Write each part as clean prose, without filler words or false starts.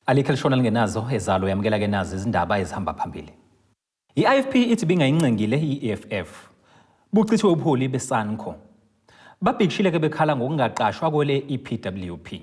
Alikho elishona lingenazo ezalo. Yamukela ke nazi izindaba ezihamba phambili. I-IFP ithi bingayincengile i-EFF. Buchithiwe ubuholi beSANCO. Babhikishile ke bekhala ngokungaqashwa kwele EPWP.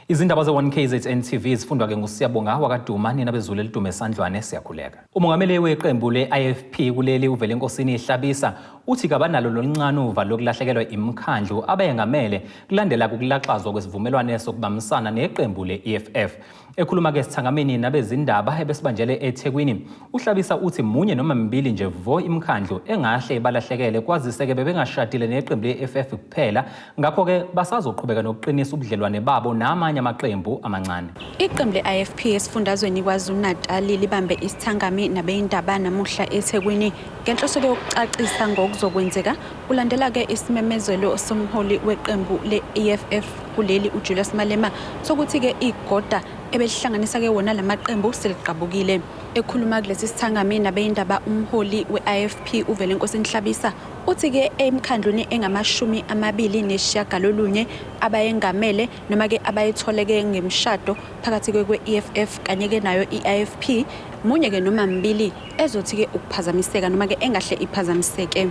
Izindaba ze-1KZN TV zifundwa ke nguSiyabonga wakaDuma, nina bezulu elidume esandlwane siyakhuleka. Umongameli weqembu le-IFP kuleli uvele enkosini Hlabisa uthi kabanalo noluncane uva lokulahlekelwa imikhandlu abayengamele kulandela ukulaxazwa kwesivumelwane sokubambisana neqembu le-EFF. Ekhuluma ke esithangamini nabezindaba ebesibanjele eThekwini, uHlabisa uthi munye noma mibili nje vo imikhandlu engahle ibalahlekele kwazise-ke bebengashadile neqembu le-EFF kuphela, ngakho-ke basazoqhubeka nokuqinisa ubudlelwane babo namanye amaqembu amancane. Iqembu le-IFP esifundazweni KwaZulu-Natal libambe isithangami nabeyindaba namuhla eThekwini ngenhloso yokucacisa ngokuzokwenzeka kulandela-ke isimemezelo somholi weqembu le-EFF kuleli uJulius Malema sokuthi-ke igoda ebelihlanganisa-ke wona lamaqembu seligqabukile. Ekhuluma kulesi sithangami nabeyindaba umholi we-IFP uVelenkosini Hlabisa uthi-ke emkhandlwini engu-29 abayengamele noma-ke abayitholeke ngemishado phakathi kwe-EFF kanye-ke nayo i-IFP munye-ke noma mbili ezothi-ke ukuphazamiseka noma-ke engahle iphazamiseke.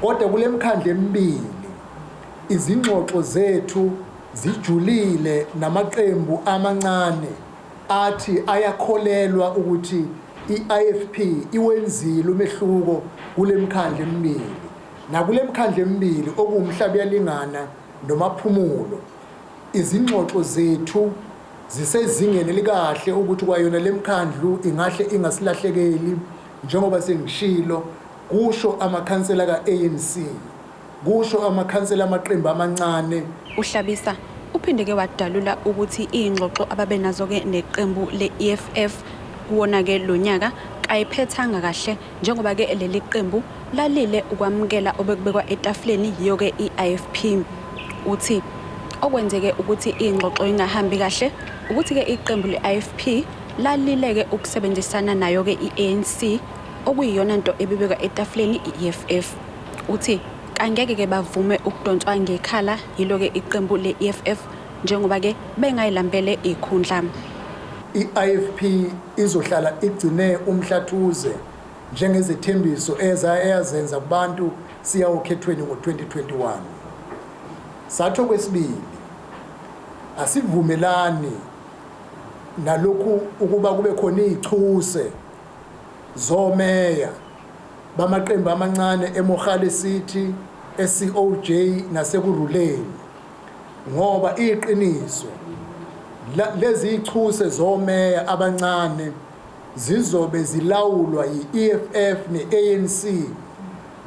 Kodwa kule mkhandlu emibili izingxoxo zethu zijulile namaqembu amancane athi ayakholelwa ukuthi i-IFP iwenzile umehluko kule mkhandlu emibili. Nakule mkhandlu emibili okuwuMhlabuyalingana noMaphumulo, izingxoxo zethu zisezingeni elikahle ukuthi kwayona le mkhandlu ingahle ingasilahlekeli njengoba sengishilo, kusho amakhansela ka-ANC, kusho amakhansela amaqembu amancane. UHlabisa uphinde-ke wadalula ukuthi iy'ngxoxo ababenazo-ke neqembu le-EFF kuwona-ke lo nyaka kayiphethanga kahle njengoba-ke leli qembu lalile ukwamukela obekubekwa etafuleni yiyo-ke i-IFP. Uthi okwenzeke ukuthi iy'ngxoxo ingahambi kahle ukuthi-ke iqembu le-IFP lalile-ke ukusebenzisana nayo-ke i-ANC okuyiyona nto ebibekwa etafuleni i-EFF. Uthi kangeke-ke bavume ukudonswa ngekhala yilo-ke iqembu le-EFF njengoba-ke bengayilambele ikhundla. I-IFP izohlala igcine umhlathuze njengezethembiso eyazenza kubantu siya okhethweni ngo-2021. Sathi okwesibili, asivumelani nalokhu ukuba kube khona izichuse zomeya bamaqembu amancane eMogale City, e-COJ naseKurhuleni, ngoba iqiniso lezi zichuse zomeya abancane zizobe zilawulwa yi-EFF ne-ANC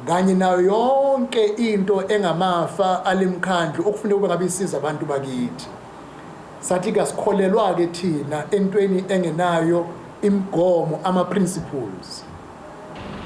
kanye nayo yonke into engamafa alemkhandlu okufuneka kube ngabe isiza abantu bakithi. Sathi kasikholelwa-ke thina entweni engenayo imigomo, ama-principles.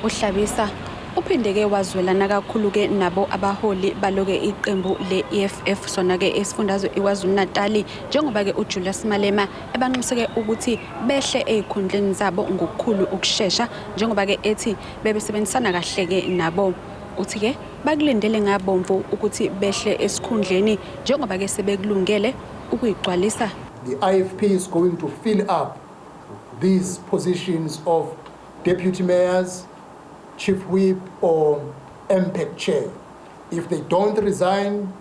UHlabisa uphinde-ke wazwelana kakhulu-ke nabo abaholi baloke iqembu le-EFF sona-ke esifundazwe iKwaZulu-Natali njengoba-ke uJulius Malema ebanxuse-ke ukuthi behle ey'khundleni zabo ngokukhulu ukushesha njengoba-ke ethi bebesebenzisana kahle-ke nabo. Uthi-ke bakulindele ngabomvu ukuthi behle esikhundleni njengoba-ke sebekulungele ukuyigcwalisa. The IFP is going to fill up these positions of deputy mayors, chief whip or MPAC chair. If they don't resign,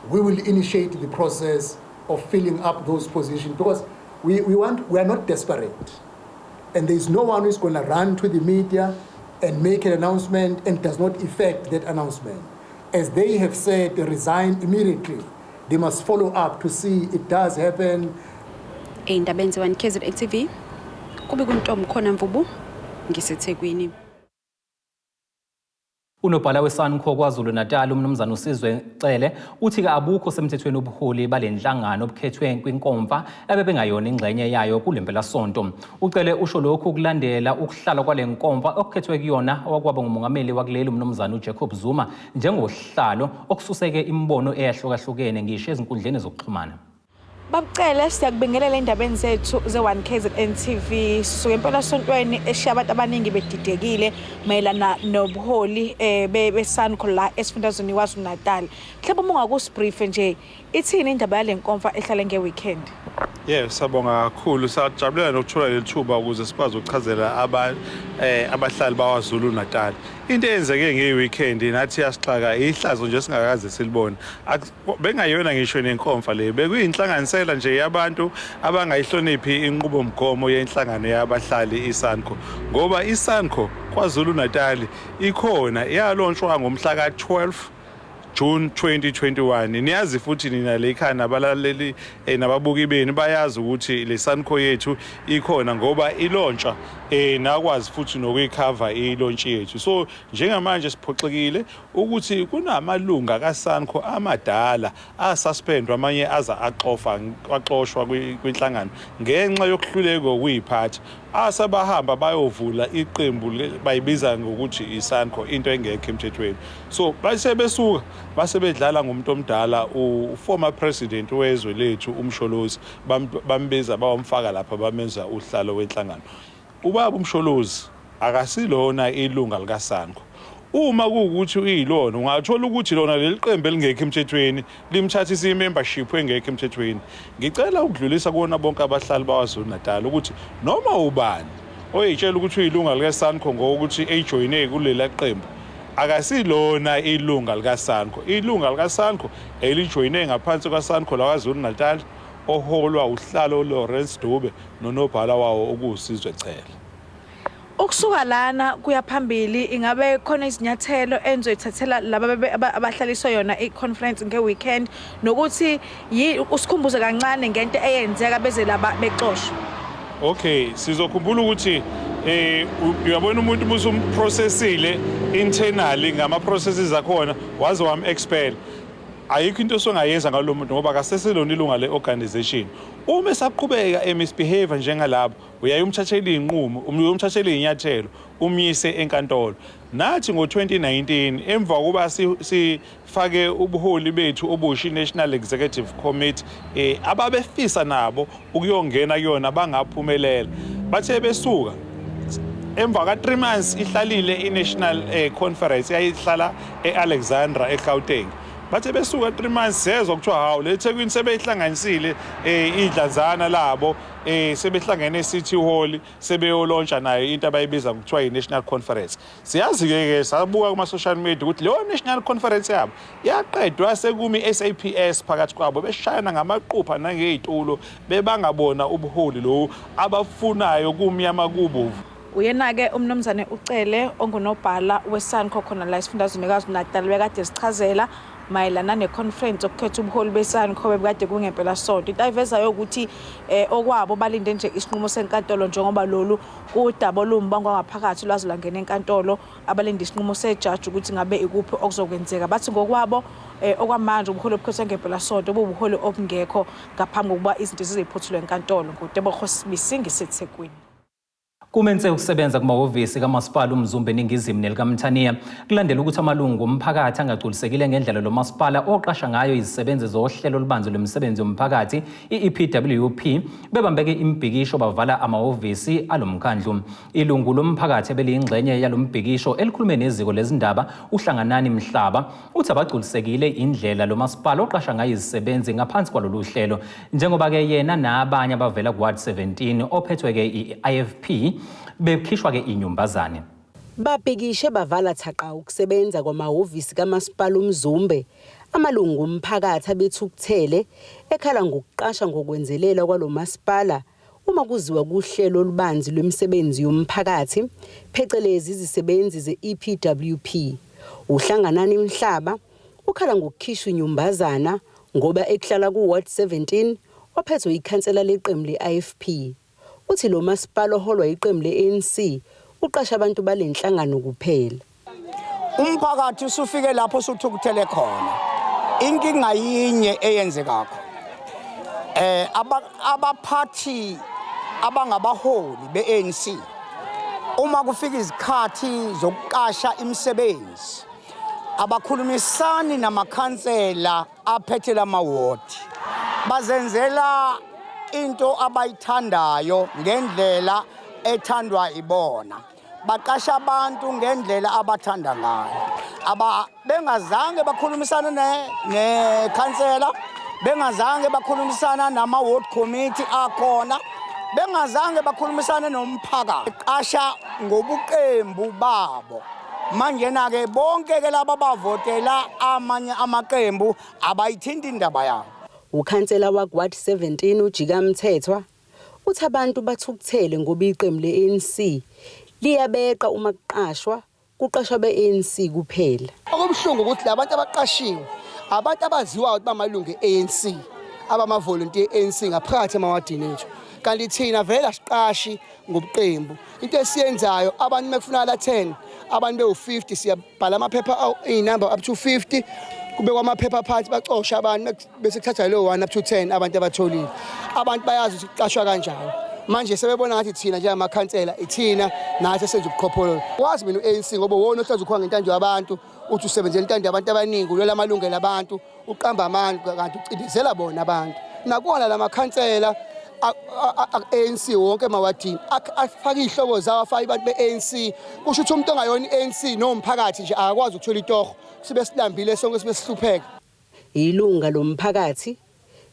we will initiate the process of filling up those positions because we are not desperate. And there is no one who is going to run to the media and make an announcement and does not effect that announcement. As they have said, resign immediately. They must follow up to see it does happen. Ey'ndabeni ze-1 KZN TV kube kuNtombi Mvubu ngiseThekwini. Unobhala weSANCO KwaZulu-Natal uMnumzane uSizwe Cele uthi-ke abukho semthethweni ubuholi bale nhlangano obukhethwe kwinkomfa ebebengayona ingxenye yayo kule mpelasonto. UCele usho lokhu kulandela ukuhlala kwale nkomfa okukhethwe kuyona owakwaba ngumongameli wakuleli uMnumzane uJacob Zuma njengosihlalo okususeke imibono eyahlukahlukene ngisho ezinkundleni zokuxhumana. Babucele, siyakubingelela endabeni zethu ze-1 KZN TV. Sisuke empelasontweni eshiya abantu abaningi bedidekile mayelana nobuholi beSANCO la esifundazweni KwaZulu Natal. Mhlawumbe uma ungakusibriefe nje, ithini indaba yale nkomfa ehlale nge-weekend? Yebo, sabonga kakhulu. Sajabulela nokuthola leli thuba ukuze sikwazi ukuchazela abahlali bakwaZulu Natal. Into eyenzeke nge-weekend nathi yasixaka, ihlazo nje singakaze silibone. Bengayona ngisho nenkomfa le, bekuyinhlanganisela nje yabantu abangayihloniphi inqubomgomo yenhlangano yabahlali iSANCO. Ngoba iSANCO KwaZulu Natal ikhona, yalontshwa ngomhla ka-12 June 2021. Niyazi futhi nina le ekhaya nabalaleli nababuki benu bayazi ukuthi le SANCO yethu ikhona ngoba ilontsha nakwazi futhi nokuyikhava ilaunch yethu. So njengamanje siphoxekile ukuthi kunamalunga kaSANCO amadala asuspendwa, amanye aza axofa axoshwa kwinhlangano ngenxa yokuhluleka ukuyiphatha, asebahamba bayovula iqembu bayibiza ngokuthi iSANCO, into engekho emthethweni. So base besuka base bedlala ngomuntu omdala, u-former president wezwe lethu uMsholozi, bambiza bawamfaka lapha, bamenza uhlalo wenhlangano. Ubaba uMsholozi akasilona ilunga likaSANCO. Uma kuwukuthi uyilona, ungathola ukuthi lona leli qembu elingekho emthethweni limthathisa i-membership engekho emthethweni. Ngicela ukudlulisa kuwona bonke abahlali bakwaZulu Natal ukuthi noma ubani oyitshela ukuthi uyilunga likaSANCO ngokuthi eyijoyine kulela qembu, akasilona ilunga likaSANCO. Ilunga likaSANCO elijoyine ngaphansi kwaSANCO lakwaZulu Natal oholwa uhlalo Lawrence Dube nonobhala wawo okuwuSizwe Cele. Ukusuka lana kuya phambili, ingabe khona izinyathelo enizoyithathela laba abahlaliswe yona i-conference nge-weekend, nokuthi usikhumbuze kancane ngento eyenzeka beze laba bexoshwa? Okay, sizokhumbula ukuthi uyabona umuntu musumprocessile internally ngama processes akhona waze wam expel, ayikho into osongayenza ngalo muntu ngoba akaseselona ilunga le-organization. Uma esaqhubeka emisbehave njengalabo, uyaye umthathele iy'nqumo, umthathele iy'nyathelo, umyise enkantolo. Nathi ngo-2019 emva kokuba sifake ubuholi bethu obusha, i-National Executive Committee, ababefisa nabo ukuyongena kuyona bangaphumelela. Bathe besuka emva ka-3 months ihlalile i-National Conference, yayihlala e-Alexandra eGauteng. Bathe besuka 3 months, sezwa kuthiwa hawu, le Thekwini sebeyihlanganisile idlanzana labo, sebehlangene e-City Hall, sebeyolontsha nayo into abayibiza ngokuthiwa i-National Conference. Siyazi-ke ke sabuka kuma-social media ukuthi leyo National Conference yabo yaqedwa sekumi i-SAPS phakathi kwabo, beshayana ngamaqupha nangey'tulo, bebangabona ubuholi lo abafunayo kumnyama kubovu. Uyena-ke umnumzane uCele ongunobhala weSANCO khona la esifundazweni KwaZulu Natal, bekade sichazela mayelana ne-conference yokukhetha ubuholi beSANCO bebukade kungempelasonto. Into ayivezayo ukuthi okwabo balinde nje isinqumo senkantolo, njengoba lolu kudaba olumbangwa ngaphakathi lwaze lwangena enkantolo, abalinde isinqumo sejaji ukuthi ngabe ikuphi okuzokwenzeka. Bathi ngokwabo okwamanje ubuholi obukhethwe ngempelasonto buwubuholi obungekho ngaphambi kokuba izinto zizeyiphothulwe enkantolo. NguTebogo Sibisi ngiseThekwini. Kumense ukusebenza kumahhovisi kamasipala uMzumbe eNingizimu nelikaMthaniya kulandela ukuthi amalungu omphakathi angagculisekile ngendlela lo masipala oqasha ngayo izisebenzi zohlelo olubanzi lwemisebenzi yomphakathi i-EPWP, bebambeke imibhikisho bavala amahhovisi alomkhandlu. Ilungu lomphakathi ebeliyingxenye yalombhikisho elikhulume neziko lezindaba, uHlanganani Mhlaba, uthi abagculisekile indlela lo masipala oqasha ngayo izisebenzi ngaphansi kwalolu hlelo, njengoba-ke yena nabanye abavela ku-ward 17 ophethwe-ke i-IFP bekhishwa-ke inyumbazane. Babhikishe bavala thaqa ukusebenza kwamahhovisi kamasipala uMzumbe. Amalungu omphakathi abethukuthele ekhala ngokuqasha ngokwenzelela kwalo masipala uma kuziwa kuhlelo olubanzi lwemisebenzi yomphakathi, phecelezi izisebenzi ze-EPWP. UHlanganani Mhlaba ukhala ngokukhishwa inyumbazana ngoba ekuhlala ku-Ward 17 ophethwe ikhansela leqembu le-IFP. Uthi lo masipala oholwa iqembu le-ANC uqasha abantu bale nhlangano kuphela. Umphakathi usufike lapho usuthukuthele khona. Inkinga yinye eyenzekakho. Abaphathi abangabaholi be-ANC uma kufika izikhathi zokuqasha imisebenzi abakhulumisani namakhansela aphethe lamawodi, bazenzela into abayithandayo ngendlela ethandwa ibona, baqasha abantu ngendlela abathanda ngayo aba bengazange bakhulumisana nekhansela. Bengazange bakhulumisana nama-ward committee akhona, bengazange bakhulumisane nomphakathi. Qasha ngobuqembu babo. Manjena-ke bonke-ke laba bavotela amanye amaqembu abayithinti indaba yabo. Ukhansela waku-Ward 17 uJika Mthethwa uthi abantu bathukuthele ngoba iqembu le-ANC liyabeqa uma kuqashwa, kuqashwa abe-ANC kuphela. Okubuhlungu ukuthi labantu abaqashiwe abantu abaziwayo ukuthi bamalungu e-ANC, abamavolontiya e-ANC ngaphakathi emawadini ethu. Kanti thina vele asiqashi ngobuqembu. Into esiyenzayo abantu mekufunakala 10, abantu bewu-50 siyabhala amaphepha iy'namba up to 50, kubekwa amaphepha phansi bacoshe abantu bese kuthathwa leyo 1 up to 10 abantu abatholile. Abantu bayazi ukuthi kuqashwa kanjani. Manje sebebona ngathi thina njengamakhansela ithina nathi esenza ubuqhophololo. Wazi mina u-ANC ngoba wona ohlezi ukhona ngentando yabantu, uthi usebenzela intando yabantu abaningi, ulwela amalungelo abantu, uqamba amanga kanti ucindezela bona abantu. Nakuwona lamakhansela ANC wonke emawadini afaka iy'hlobo zawo, afake abantu be-ANC. Kusho ukuthi umuntu ongayona i-ANC nomphakathi nje akakwazi ukuthola itoho, sibe silambile sonke, sibe sihlupheka. Ilunga lomphakathi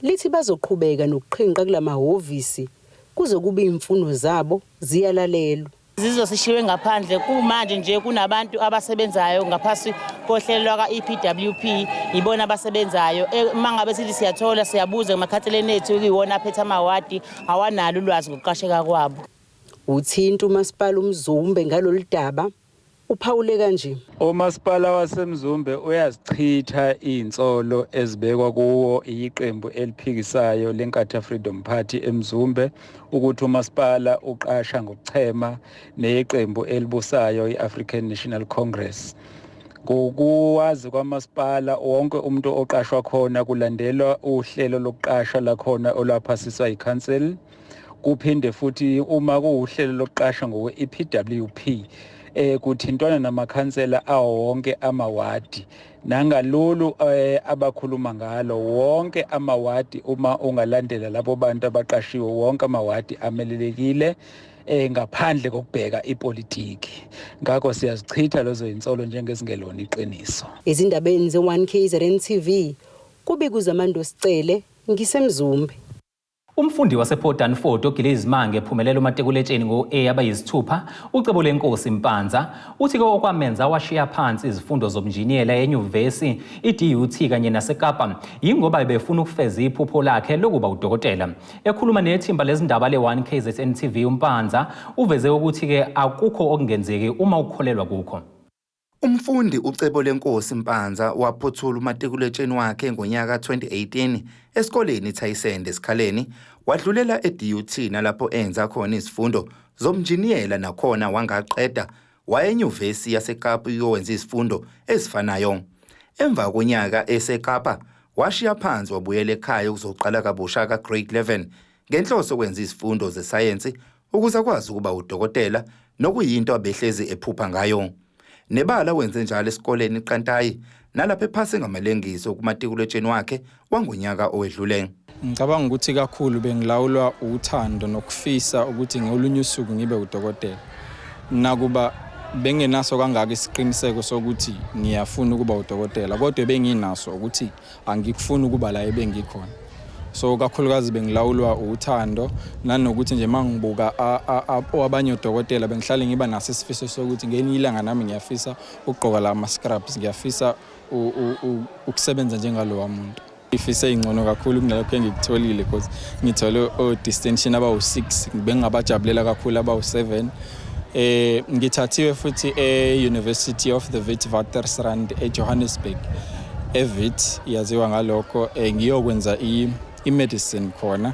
lithi bazoqhubeka nokuqhinqa kulamahhovisi kuze kube imfuno zabo ziyalalelwa. Zizwe sishiwe ngaphandle kumanje nje kunabantu abasebenzayo ngaphasi kohlelo lwaka-EPWP, yibona abasebenzayo. Uma ngabe sithi siyathola siyabuza emakhanseleni ethu kuyiwona aphethe amawadi, awanalo ulwazi ngokuqasheka kwabo. Uthinta uMasipala uMzumbe ngalolu daba, uphawule kanje. Umasipala waseMzumbe uyazichitha iy'nsolo ezibekwa kuwo iqembu eliphikisayo leNkatha Freedom Party eMzumbe ukuthi umasipala uqasha ngokuchema neqembu elibusayo i-African National Congress. Ngokuwazi kwamasipala, wonke umuntu oqashwa khona kulandelwa uhlelo lokuqasha lakhona olwaphasiswa yi-council. Kuphinde futhi uma kuwuhlelo lokuqasha ngokwe-EPWP kuthintwana namakhansela awo wonke amawadi. Nangalolu abakhuluma ngalo wonke amawadi, uma ungalandela labo bantu abaqashiwe wonke amawadi amelelekile ngaphandle kokubheka ipolitiki. Ngakho siyazichitha lezo insolo njengezingelona iqiniso. Ezindabeni ze-1 KZN TV kubika uZamando Sicele ngiseMzumbe. Umfundi wasePort Dunford ogile izimange ephumelela umatikuletsheni ngo-A abayisithupha, ucebo lenkosi Mpanza, uthi-ke okwamenza washiya phansi izifundo zobunjiniyela enyuvesi i-DUT kanye naseKapa yingoba ebefuna ukufeza iphupho lakhe lokuba udokotela. Ekhuluma nethimba lezindaba le-1 KZN TV uMpanza uveze ukuthi-ke akukho okungenzeki uma ukukholelwa kukho. Umfundi ucebo lenkosi Mpanza waphothula umatikuletsheni wakhe ngonyaka 2018 esikoleni iThayisende esikhaleni, wadlulela e-DUT nalapho enza khona izifundo zobunjiniyela nakhona wangaqeda, waya enyuvesi yaseKapa uyowenza izifundo ezifanayo. Emva konyaka eseKapa washiya phansi wabuyela ekhaya ukuzoqala kabusha ka-grade 11 ngenhloso yokwenza izifundo zesayensi ukuze akwazi ukuba udokotela nokuyinto abehlezi ephupha ngayo. Nebala wenze njalo esikoleni iQantayi nalapho ephase ngamalengiso kumatikuletsheni wakhe wangonyaka owedlule. Ngicabanga ukuthi kakhulu bengilawulwa uthando nokufisa ukuthi ngolunye usuku ngibe udokotela. Nakuba bengenaso kangaka isiqiniseko sokuthi ngiyafuna ukuba udokotela, kodwa benginaso ukuthi angikufuni ukuba la ebengikhona. So kakhulukazi bengilawulwa uthando nanokuthi nje mangibuka abanye odokotela bengihlale ngiba naso isifiso sokuthi ngelinye ilanga nami ngiyafisa ukugqoka la ma-scrubs, ngiyafisa ukusebenza njengalowa muntu. Ngifise ingcono kakhulu kunalokho engikutholile because ngithole o-distinction abawu-6, bengingabajabulela kakhulu abawu-7. Ngithathiwe futhi e-University of the Witwatersrand eJohannesburg, eWits yaziwa ngalokho, ngiyokwenza i-medicine khona.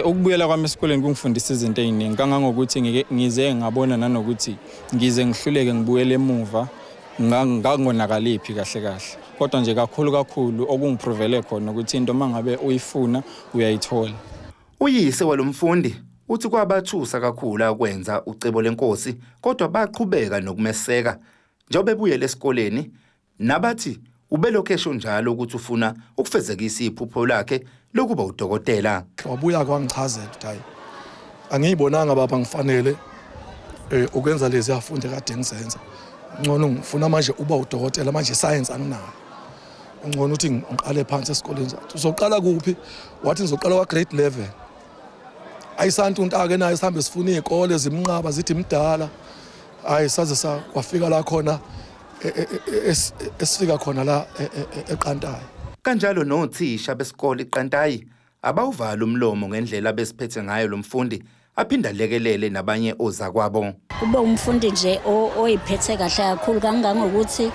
Ukubuyela kwami esikoleni kungifundisa izinto ey'ningi kangangokuthi ngize ngabona nanokuthi ngize ngihluleke ngibuyele emuva ngangonakaliphi kahle kahle. Kodwa nje kakhulu kakhulu okungiprovele khona ukuthi into uma ngabe uyifuna uyayithola. Uyise walomfundi uthi kwabathusa kakhulu akwenza ucebo lenkosi, kodwa baqhubeka nokumeseka njengoba ebuyele esikoleni, nabathi ubelokhu esho njalo ukuthi ufuna ukufezekisa iphupho lakhe lokuba udokotela. Wabuya kwangichazela ukuthi hayi, angiyibonanga baba ngifanele ukwenza lezi afunde kade ngizenza, ngcono ngifuna manje uba udokotela, manje science anginayo. Ngcono ukuthi ngiqale phansi esikoleni. Sathi uzoqala kuphi? Wathi ngizoqala kwa grade 11. Ayisantu untake naye sihambe sifuna izikole zimnqaba zithi mdala. Hayi saze sakwafika la khona e, e, e, esifika khona la eQantayi. Kanjalo nothisha besikole iQantayi abawuvali umlomo ngendlela abesiphethe ngayo lo mfundi aphinde alekelele nabanye ozakwabo. Ube umfundi nje oyiphethe kahle kakhulu kangangokuthi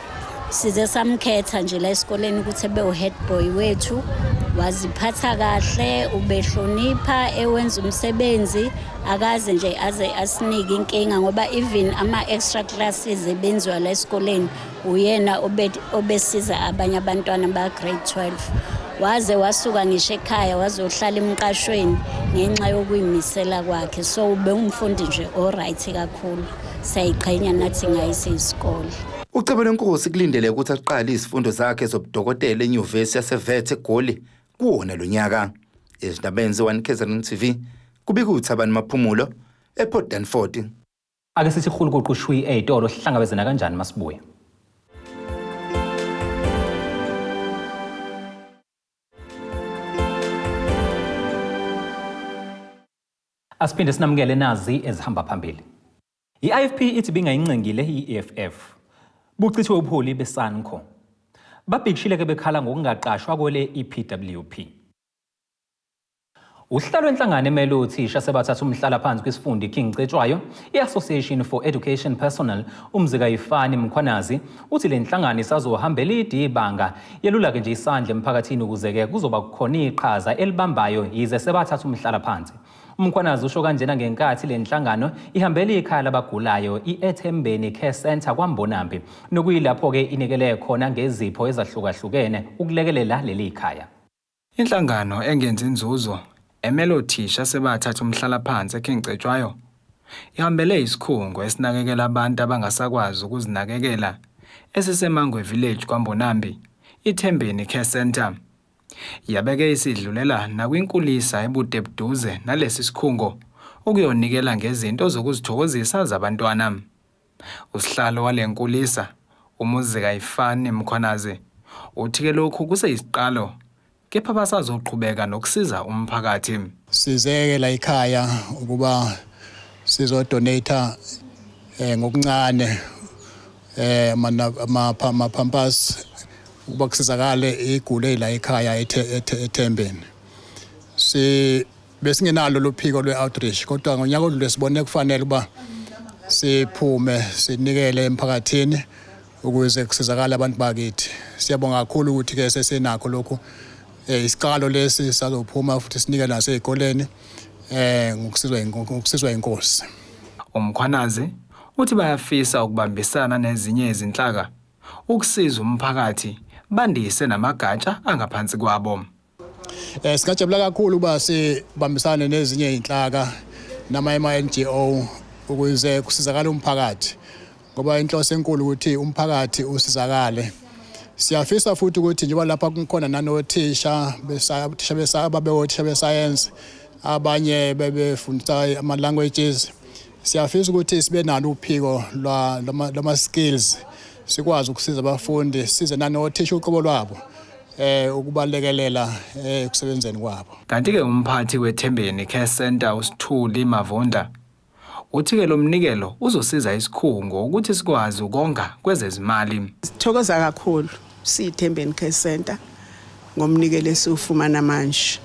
size samkhetha nje la esikoleni ukuthi ebe u-head boy wethu. Waziphatha kahle, ubehlonipha, ewenza umsebenzi, akaze nje aze asinike inkinga ngoba even ama-extra classes ebenziwa la esikoleni uyena obesiza abanye abantwana ba-grade 12. Waze wasuka ngisho ekhaya wazohlala emqashweni ngenxa yokuyimisela kwakhe. So ube umfundi nje o-right kakhulu, siyayiqhenya nathi ngaye siyisikole. UCebolenkosi kulindele ukuthi aqale izifundo zakhe zobudokotela eNyuvesi yaseVet eGoli kuwona lo nyaka. Ezindabeni ze-1 KZN TV kubika uThabani Maphumulo ePort Danford. Ake sithi hulukuqu shwi ey'tolo sihlangabezana kanjani masibuya. Asiphinde sinamukele nazi ezihamba phambili. I-IFP ithi bingayincengile i-EFF. Buchithiwe ubuholi beSANCO. Babhikishile ke bekhala ngokungaqashwa kwele EPWP. Usihlalo wenhlangano emele othisha sebathatha umhlalaphansi kwisifunda iKing Cetshwayo, i-Association for Education Personnel, uMzikayifani Mkhwanazi, uthi le nhlangano isazohambela ide ibanga, yelula-ke nje isandla emphakathini ukuze-ke kuzoba khona iqhaza elibambayo yize sebathatha umhlalaphansi. UMkhwanazi usho kanjena ngenkathi le nhlangano ihambela ikhaya labagulayo i-Ethembeni Care Centre KwaMbonambi, nokuyilapho-ke inikele khona ngezipho ezahlukahlukene ukulekelela leli khaya. Inhlangano engenzi nzuzo emele othisha asebathatha umhlalaphansi eKing Cetshwayo ihambele isikhungo esinakekela abantu abangasakwazi ukuzinakekela esiseMangwe Village KwaMbonambi, iThembeni Care Centre. Yabeke isidlulela nakwinkulisa ebudebuduze nalesi sikhungo ukuyonikela ngezinto zokuzithokozisa zabantwana. Usihlalo wale nkulisa, uMuzikayifani Mkhwanazi, uthi-ke lokhu kuseyisiqalo kepha basazoqhubeka nokusiza umphakathi. Sizeke la ekhaya ukuba sizodonate ngokuncane ama-pampers ukuba kusizakale igule la ekhaya eThembeni. Si besingenalo lophiko lwe-outreach kodwa ngonyaka odlule sibone kufanele ukuba siphume sinikele emphakathini ukuze kusizakale abantu bakithi. Siyabonga kakhulu ukuthi-ke sesinakho lokhu isiqalo lesi sazophuma futhi sinikele nasey'koleni ngokusizwa inkosi. UMkhwanazi uthi bayafisa ukubambisana nezinye izinhlaka ukusiza umphakathi bandise namagatsha angaphansi kwabo. Singajabula kakhulu ukuba sibambisane nezinye izinhlaka nama ama-NGO ukuze kusizakale umphakathi ngoba inhloso enkulu ukuthi umphakathi usizakale. Siyafisa futhi ukuthi njengoba lapha kukhona nanothisha othisha ababewothisha besayensi abanye bebefundisa ama-languages, siyafisa ukuthi sibe nalo uphiko lwama-skills sikwazi ukusiza abafundi size nanothisha uqobo lwabo ukubalekelela ekusebenzeni kwabo. Kanti-ke umphathi weThembeni Care Centre uSithuli Mavundla uthi-ke lo mnikelo uzosiza isikhungo ukuthi sikwazi ukonga kwezezimali. Sithokoza kakhulu siyiThembeni Care Centre ngomnikelo esiwufumana manje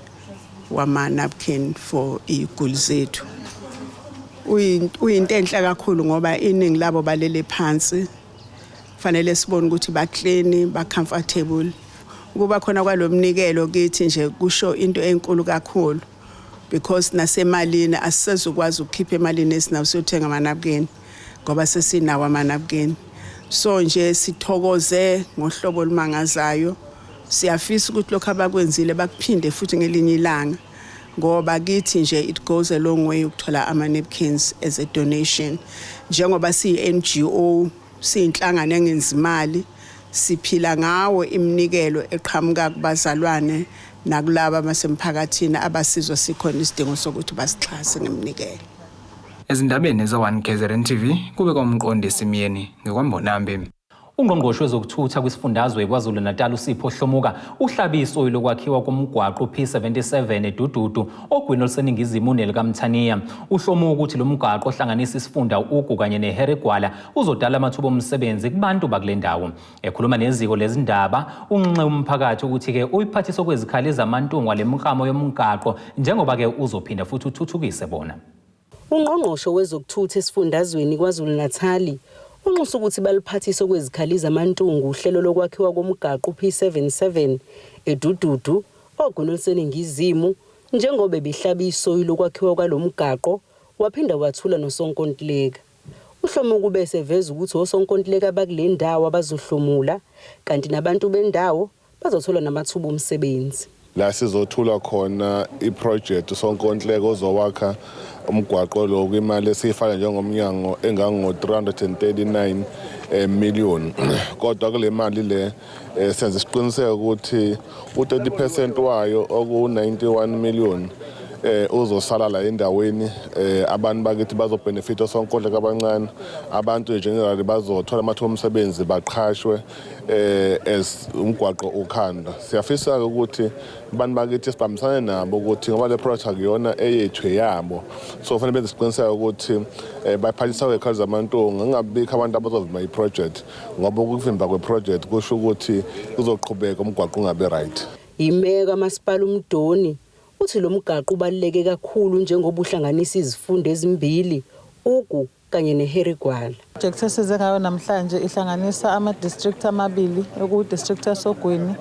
wama-napkin for iy'guli zethu. Uyinto enhle kakhulu ngoba iningi labo balele phansi, fanele sibone ukuthi ba-clean, ba-comfortable. Ukuba khona kwalo mnikelo kithi nje kusho into enkulu kakhulu because nasemalini asisezukwazi ukukhipha emalini esinayo siyothenga amanapukeni ngoba sesinawo amanapukeni. So nje sithokoze ngohlobo olumangazayo. Siyafisa ukuthi lokho abakwenzile bakuphinde futhi ngelinye ilanga ngoba kithi nje it goes a long way ukuthola ama-napkins as a donation. Njengoba siyi-NGO, siyinhlangano engenzi imali, siphila ngawo iminikelo eqhamuka kubazalwane nakulaba abasemphakathini abasizwa sikhona isidingo sokuthi basixhase ngeminikelo. Ezindabeni ze-1 KZN TV kube komqondisi Myeni ngekwaMbonambi. Ungqongqoshe wezokuthutha kwisifundazwe KwaZulu-Natal uSipho Hlomuka uhlabe isoyi lokwakhiwa komgwaqo P77 eDududu ogwini oluseningizimu nelikaMthaniya. Uhlomuka ukuthi lo mgwaqo ohlanganisa isifunda Ugu kanye neHarry Gwala uzodala amathuba omsebenzi kubantu bakule ndawo. Ekhuluma neziko lezindaba unxenxe umphakathi ukuthi-ke uyiphathise okwezikhali zamantungwa le mklamo yomgaqo njengoba-ke uzophinda futhi uthuthukise bona. Ungqongqoshe wezokuthutha esifundazweni KwaZulu-Natali unxusa ukuthi baluphathise okwezikhali zamantungu uhlelo lokwakhiwa komgaqo u-P77 eDududu, ogwini oluseningizimu, njengoba ebehlaba isoyi lokwakhiwa kwalo mgaqo waphinda wathula nosonkontileka. UHlomuka ube eseveza ukuthi osonkontileka bakule ndawo abazohlomula kanti nabantu bendawo bazothola namathuba omsebenzi. La sizothula khona iproject usonkontileka ozowakha umgwaqo lo kwimali esiyifaka njengomnyango engango-339 million, kodwa kule mali le senza isiqiniseko ukuthi u-30% wayo oku-91 million uzosala la endaweni. Abantu bakithi bazobenefit, osonkontileka abancane, abantu generally bazothola amathuba omsebenzi, baqhashwe as umgwaqo ukhanda. Siyafisa ukuthi abantu bakithi sibambisane nabo ukuthi ngoba le project akuyona eyethu, yabo, so kufanele benze isiqiniseko ukuthi bayiphathisa kwey'khathi zamantunga, kungabikho abantu abazovimba i-project, ngoba ukuvimba kwe-project kusho ukuthi kuzoqhubeka umgwaqo ungabi right. Imeya kaMasipala uMdoni uthi lo mgaqo ubaluleke kakhulu njengoba uhlanganisa izifundo ezimbili, Ugu kanye neHarry Gwala. Project esize ngayo namhlanje ihlanganisa ama-district amabili, okuyi-district yasoGwini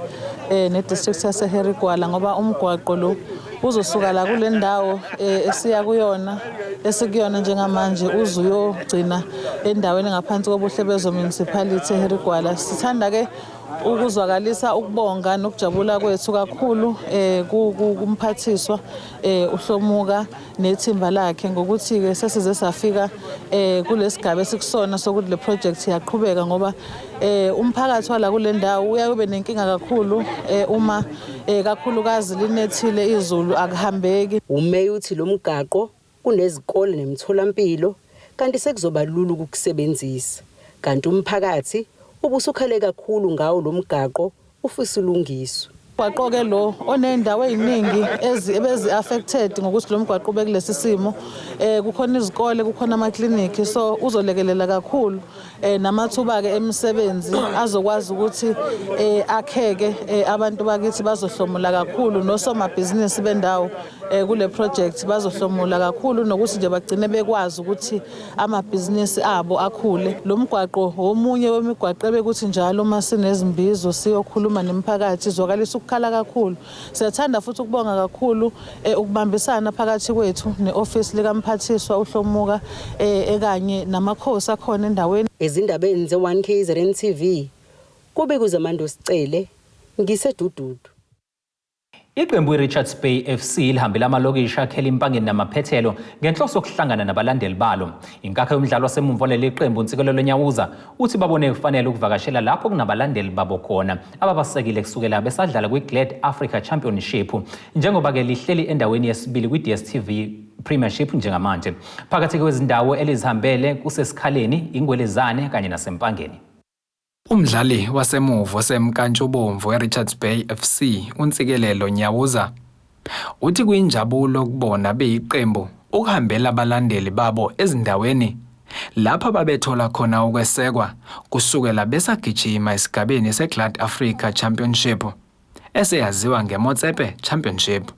ne-district yaseHarry Gwala, ngoba umgwaqo lo uzosuka la kule ndawo esiya kuyona, esikuyona njengamanje, uze uyogcina endaweni ngaphansi koBuhlebezwe Municipality eHarry Gwala. Sithanda-ke ukuzwakalisa ukubonga nokujabula kwethu kakhulu kumphathiswa uHlomuka nethimba lakhe ngokuthi-ke sesize safika kulesigaba esikusona sokuthi le project iyaqhubeka, ngoba umphakathi wala kule ndawo uyaye ube nenkinga kakhulu uma kakhulukazi linethile izulu, akuhambeki. Umeya uthi lo mgaqo kunezikole nemitholampilo kanti sekuzoba lula ukukusebenzisa, kanti umphakathi ubusukhale kakhulu ngawo lo mgaqo, ufisa ulungiswe. Umgwaqo-ke lo oney'ndawo ey'ningi ebezi-affected ngokuthi lo mgwaqo ube kulesi simo. Kukhona izikole, kukhona amaklinikhi, so uzolekelela kakhulu namathuba-ke emisebenzi azokwazi ukuthi akheke. Abantu bakithi bazohlomula kakhulu, nosomabhizinisi bendawo kule project bazohlomula kakhulu, nokuthi nje bagcine bekwazi ukuthi amabhizinisi abo akhule. Lo mgwaqo omunye wemigwaqo ebekuthi njalo uma sinezimbizo siyokhuluma nemiphakathi izwakalisa ukukhala kakhulu. Siyathanda futhi ukubonga kakhulu ukubambisana phakathi kwethu ne-ofisi likamphathiswa uHlomuka ekanye namakhosi akhona endaweni. Ezindabeni ze-1 KZN TV, kube kuZamando Sicele, ngiseDududu. Iqembu i-Richards Bay FC lihambela amalokishi akhela iMpangeni namaphethelo ngenhloso yokuhlangana nabalandeli balo. Inkakha yomdlalo wasemumva waleli qembu uNtsikelelo Nyawuza uthi babone kufanele ukuvakashela lapho kunabalandeli babo khona ababasekile kusukela besadlala kwi-Glad Africa Championship, njengoba-ke lihleli endaweni yesibili kwi-DStv Premiership njengamanje. Phakathi kwezindawo elizihambele kuseSikhaleni, Ingwelezane kanye naseMpangeni. Umdlali wasemuva osemkantshubomvu eRichards Bay FC uNtsikelelo Nyawuza uthi kuyinjabulo kubona beyiqembu ukuhambela abalandeli babo ezindaweni lapha babethola khona ukwesekwa kusukela besagijima esigabeni seGlad Africa Championship eseyaziwa ngeMotsepe Championship.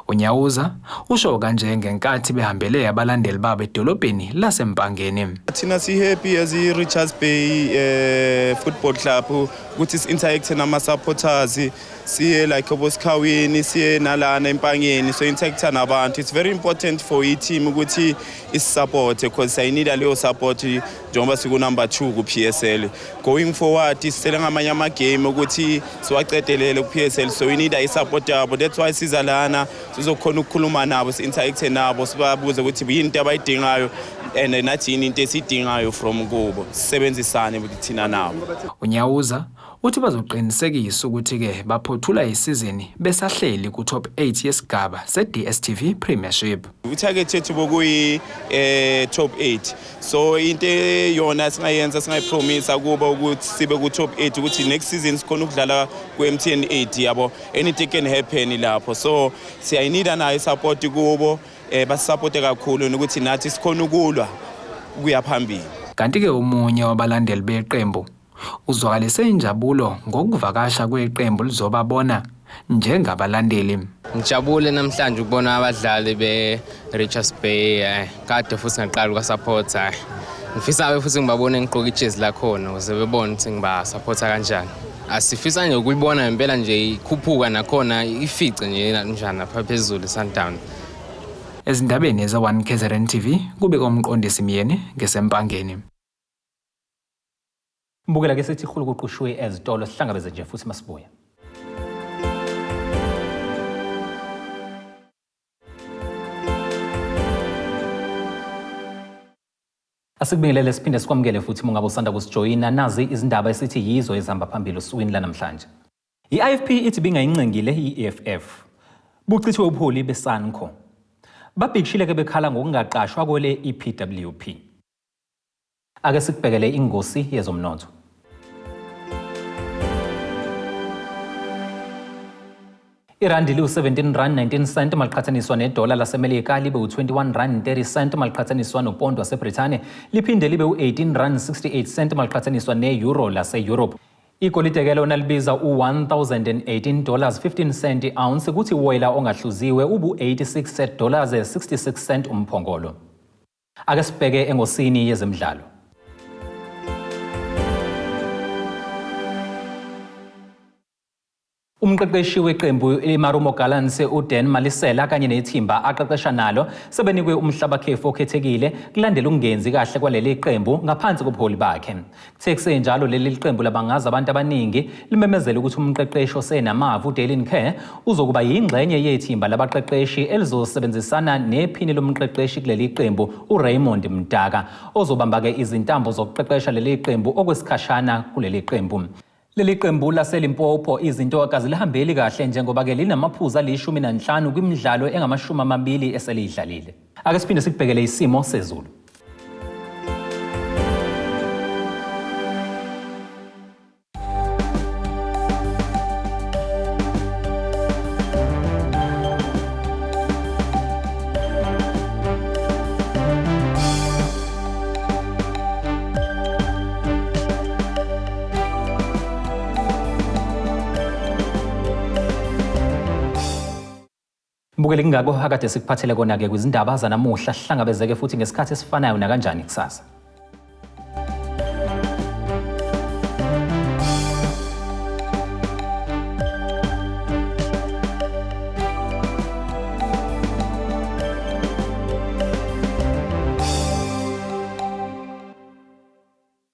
UNyawuza usho kanje ngenkathi behambele abalandeli babo edolobheni laseMpangeni. Thina si-happy as i-Richards Bay Football Club ukuthi si-interact nama-supporters, siye like oboSikhawini, siye nalana eMpangeni, so interact nabantu. It's very important for i-team ukuthi isisupport because sayinida leyo support njengoba siku-number 2 ku-PSL. Going forward sisele ngamanye amagame ukuthi siwacedelele ku-PSL, so we need i-support yabo. That's why siza lana sizokhona ukukhuluma nabo, si-interact nabo, sibabuze ukuthi yini into abayidingayo and nathi yini into esiyidingayo from kubo, sisebenzisane thina nabo. UNyawuza Uthi bazoqinisekisa ukuthi-ke baphothula isizini besahleli ku-top 8 yesigaba se-DStv Premiership. I-target yethu bokuyi top 8, so into yona singayenza, singayipromisa kuba ukuthi sibe ku-top 8, ukuthi next season sikhona ukudlala ku-MTN 8, yabo. Anything can happen lapho, so siyayinida nayo i-support kubo, basupporte kakhulu ukuthi nathi sikhona ukulwa kuya phambili. Kanti-ke omunye wabalandeli beqembu uzwakalise injabulo ngokuvakasha kweqembu lizobabona njengabalandeli. Ngijabule namhlanje ukubona abadlali be-Richards Bay, kade futhi ngaqala ukubasupport. Ngifisa futhi ngibabone ngigqoke ijezi lakhona ukuze bebone ukuthi ngibasupporta kanjani. Asifisa nje ukuyibona ngempela nje ikhuphuka nakhona, ifice nje njani lapha phezulu Sundown. Ezindabeni ze-1 KZN TV, kube komqondisi Myeni ngesempangeni. Mbukela ke sithi ihulu kuqushuwe ezitolo, sihlangabeze nje futhi masibuya. Asikubingelele siphinde sikwamukele futhi mungabe usanda kusijoyina. Nazi izindaba esithi yizo ezihamba phambili osukwini lanamhlanje. I-IFP ithi bingayincengile i-EFF. Buchithiwe ubuholi beSANCO. Babhikishile ke bekhala ngokungaqashwa kwele EPWP. Ake sikubhekele ingosi yezomnotho. Irandi liwu-17 rand 19 cent maliqhathaniswa nedola laseMelika, libe u-21 rand 30 cent maliqhathaniswa nopondo waseBrithani, liphinde libe u-18 rand 68 cent maliqhathaniswa ne-euro lase-Europe. Igolide ke lona libiza u-1018 dollars 15 cent i-ounce, kuthi uwoyela ongahluziwe ubu-86 dollars 66 cent umphongolo. Ake sibheke engosini yezemidlalo. Umqeqeshi weqembu iMarumo Gallants uDan Malisela kanye nethimba aqeqesha nalo sebenikwe umhlabakhefu okhethekile kulandela ukungenzi kahle kwaleli qembu ngaphansi kobuholi bakhe. Kuthe kusenjalo leli qembu labangaza abantu abaningi limemezela ukuthi umqeqeshi osenamava uDalen Kerr uzokuba yingxenye yethimba labaqeqeshi elizosebenzisana nephini lomqeqeshi kuleli qembu uRaymond Mdaka, ozobamba-ke izintambo zokuqeqesha leli qembu okwesikhashana kuleli qembu. Leli qembu laseLimpopo izinto akazilihambeli kahle njengoba-ke linamaphuzu ali-15 kwimidlalo engama-20 eseliyidlalile. Ake siphinde sikubhekele isimo sezulu. Mbukeli, kungako akade sikuphathele kona-ke kwizindaba zanamuhla. Sihlangabezeke futhi ngesikhathi esifanayo nakanjani kusasa.